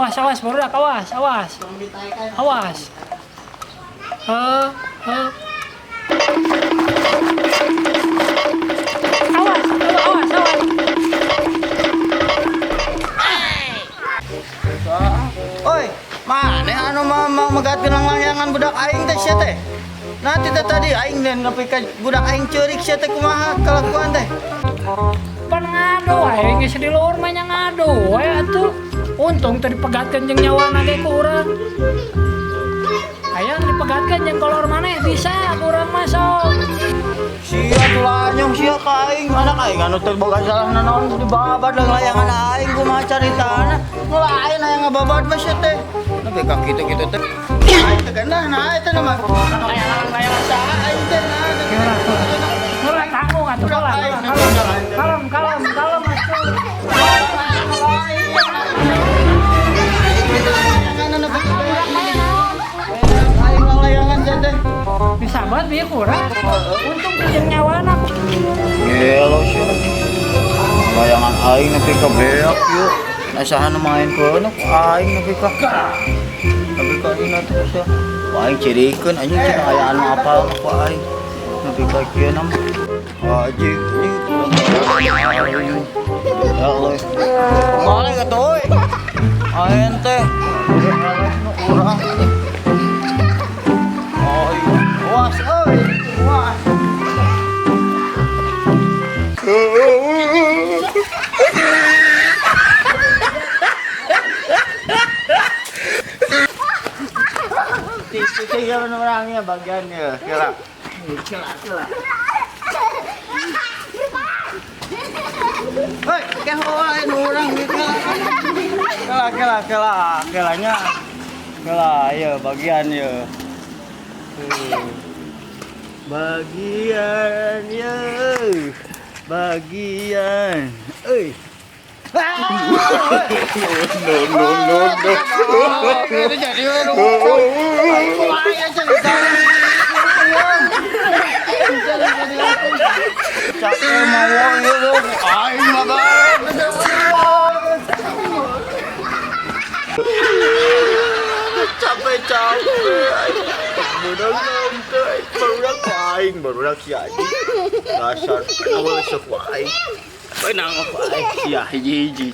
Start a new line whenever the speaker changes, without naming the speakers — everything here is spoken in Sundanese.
Awas, awas, barudak, awas, awas. Awas. Eh, eh. Awas, awas, awas.
Oi, maneh anu mah megatkeun layangan budak aing teh sia teh. Nanti teh tadi aing dan nepi ka budak aing ceurik sia teh kumaha kalakuan teh.
Pan ngado wae geus di luhur mah nya ngado we atuh. Untung teu dipegatkeun jeung nyawana ge ku urang. Hayang dipegatkeun jeung kolor maneh bisa ku urang mah sok.
Sia tuh lanyong sia ka aing, anak aing anu teu boga salah nanaon dibabad layangan aing kumaha caritana. Nu lain hayang ngababad mah sia teh. Nepi ka kitu-kitu teh. Aing teh genah nah eta mah. Layangan saha aing teh nah.
Urang tanggung atuh kalem, kalem, kalem, kalem, kalem atuh. Bisa banget bieu kurang. Untung teu jeung nyawana.
Gelo sih. Layangan aing nepi ka beak yuk. Nah saha nu maenkeun ku aing nepi ka. Nepi ka ina teh sia. Ku aing cirikeun anjing cenah aya anu apal ku aing. Nepi ka kieu nam. Anjing anjing. Ya Allah. Balik atuh euy. Aing teh. Urang. Oh iya. Was euy. Was. Tiga orangnya bagiannya, kira. Kira, kira. Hei, kehoain orang gitu. Kela, kela, kela, kelanya. Kela, ya bagian ya. Bagian ya. Bagian. Eh. No no no no. Itu jadi capek mau itu aing mah capek-capek budak barudak aing barudak si anjing dasar awal sok aing benang apa aing sia hiji-hiji.